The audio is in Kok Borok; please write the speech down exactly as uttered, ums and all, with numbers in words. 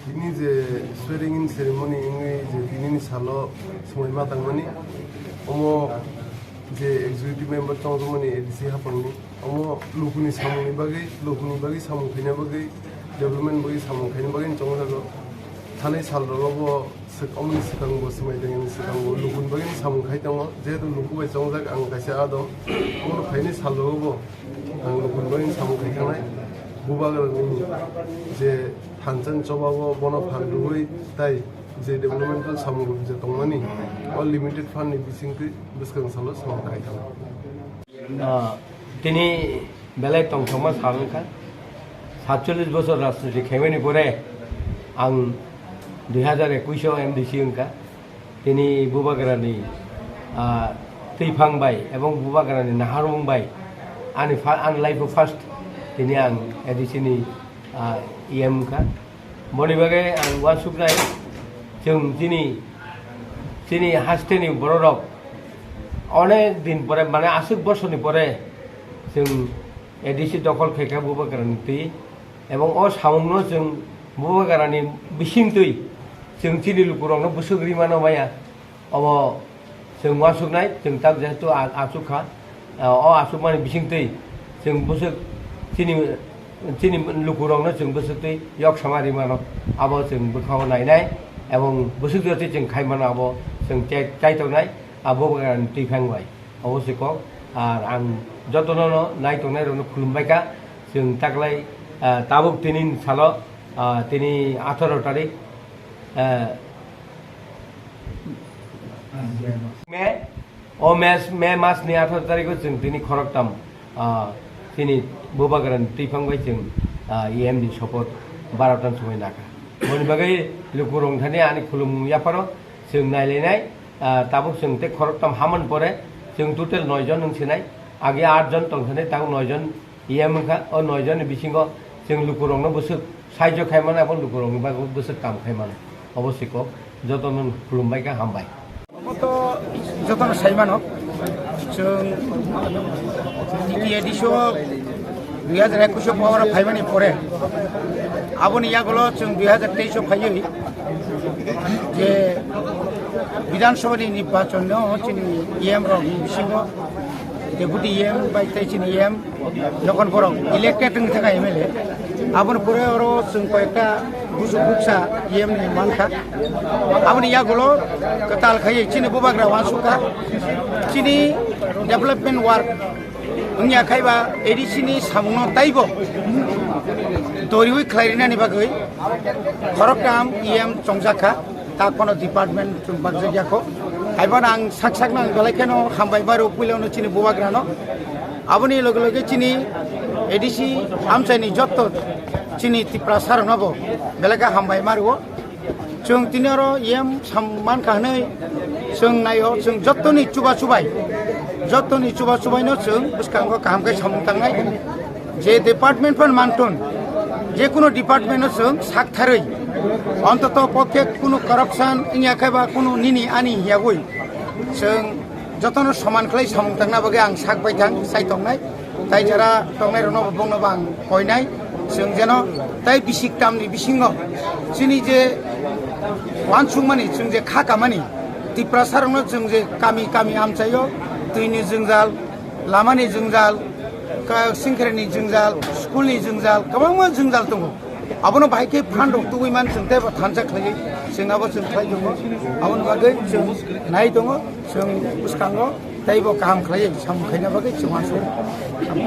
Tini je swearing in ceremony wngwi je tinini salo swmai ma tangmani, omo je executive member tongjakmani A D C haphangni, omo lukuni samungni bagwi, lukuni bagwi samung khaina bagwi, development bagwi samung khaina bagwi chongjago. Thanai salrogo bo swk-, omoni swkango swmai tangmani swkango lukuni bagwi samung khai tongo, jehetu luku bai chongjak ang kaisa adong, omo phainai salrogo bo ang lukuni bagwi samung khai thangnai. Bubagrani je thansa ni choba o bono phan rwui tai je developmental samung je tongmani o limited fund ni bisingtwi bwskang salo samung khai thangnai. Ah, tini belai tongthokma sal wngkha. Satchollish bosor rajniti khaimani pore ang dui hazar ekush o M D C wngkha. Tini Bubagrani, ah, twiphang bai ebong Bubagrani naharmung bai ani fa-, ani life o first tini ang A D C ni, ah, E M wngkha. Boni bagwi ang uansuknai, chwng chini, chini hasteni bororok onek din pore, mane aswk bosorni pore chwng A D C dokhol khaikha Bubagrani twi, ebong o samungno chwng Bubagrani bisingtwi chwng chini lukurokno bwswk rimano maya. Obo chwng uansuknai, chwng tak jehetu a-, achuk kha, o achukmani bisingtwi chwng bwswk chini, chini lukurokno chwng bwswktwi yok sama rimano, abo chwng bwkhao nainai, ebong bwswk jotwi chwng khaimano abo chwng chai-, chaitongnai, abo twiphang bai. Obo se kok, ar ang jotono no naitongnai rokno khulumbai kha, chwng taklai, ah, tabuk tini salo, ah, tini atharo tarik, ah, May, o May, May mas ni atharo tarikh o chwng tini khoroktham, ah, chini Bubagrani twiphang bai chwng, ah, E M ni sopoth barota ni somoi nakha. Boni bagwi lukurok thani ani khulumung yapharo chwng nailainai, ah, tabuk chwng tei khoroktham hamani pore chwng total noi jon wng sinai, age aat jon tong thani tabuk noi jon E M wngkha, o noi jonni bisingo chwng lukurokno bwswk sahajyo khai mano, abo lukurokni bagwi bwswk kam khai mano. Obo se kok, jotono khulumbai kha, hambai. Omo to jotono sai mano, chwng T T A D C o dui hazar ekush o power o phaimani pore, aboni yagulo chwng dui hazar teis o phaiwi je Bidhan Sabha ni nirbachon no chini E M rok ni bisingo Deputy E M bai tei chini E M jokhon borok elected wng thangkha M L A, aboni pore oro chwng koyekta busu buksa E M ni mankha. Aboni yagulo kwtal khaiwi chini bubagra uansukha, chini development work wngya khaiba A D C ni samungno taibo doriwi khlairinani bagwi khoroktham E M chongjakha. Tak kono department chwng bakjak yakho. Haiphano ang sak sakno ang belai kheno hambai maro puilano chini bubagrano. Aboni loge loge chini A D C amchaini jotto chini Tiprasa rokno bo belai khe hambai maro. Chwng tini oro E M sam mankha hwnwi chwng naio, chwng jottoni chuba chubai, jottoni chuba chubaino chwng bwskango kaham khe samung tangnai. Je department phan mantun, je kuno department no chwng sak tharwi, ontoto pokhe kuno corruption wngya khe ba kuno nini ani hiyagwi chwng jotono soman khlai samung tangna bagwi ang sak bai thang sai tongnai. Tai jara tongnai rokno bo bongno bo ang koinai, chwng jeno tai bisik tamni bisingo chini je uansukmani, chwng je kha kamani, Tiprasa rokno chwng je kami kami amchaio, twini jwngjal, lamani jwngjal, ka-, singkhreni jwngjal, school ni jwngjal, kwbangma jwngjal tongo. Abono bahai khe phan rok tubui man chwng teibo thansa khlaiwi chwng abo chwng khlai tongo. Aboni bagwi chwng nai tongo, chwng bwskango teibo kaham khlaiwi samung khaina bagwi chwng uansukha.